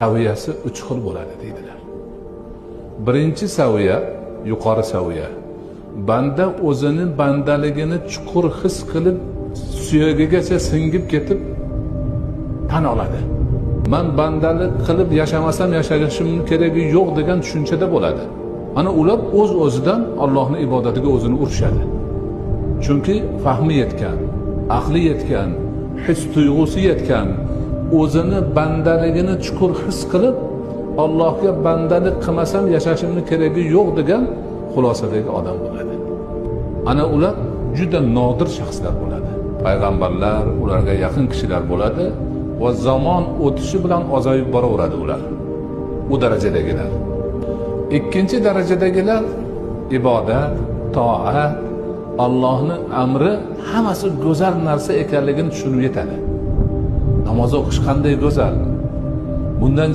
Saviyasi 3 xil bo'ladi deydilar. Birinchi saviya yuqori saviya. Banda o'zini bandaligini chuqur his qilib, suyagigacha singib ketib tan oladi. Man bandalik qilib yashamasam yashashimning keragi yo'q degan tushunchada bo'ladi. Ana ular o'z-o'zidan Allohning ibodatiga o'zini urishadi. Chunki fahmi yetgan, aqli yetgan, his tuyg'usi yetgan, o'zini bandaligini chuqur his qilib, Allohga bandalik qilmasam yashashimning keragi yo'q degan xulosadagi odam bo'ladi. Ana ular juda nodir shaxslar bo'ladi. Payg'ambarlar, ularga yaqin kishilar bo'ladi va zamon o'tishi bilan ozayib boraveradi ular. U darajadagilar. Ikkinchi darajadagilar ibodat, toat, Allohning amri hammasi go'zal narsa ekanligini tushunib yetadi. Namoz o'qish qanday go'zal. Bundan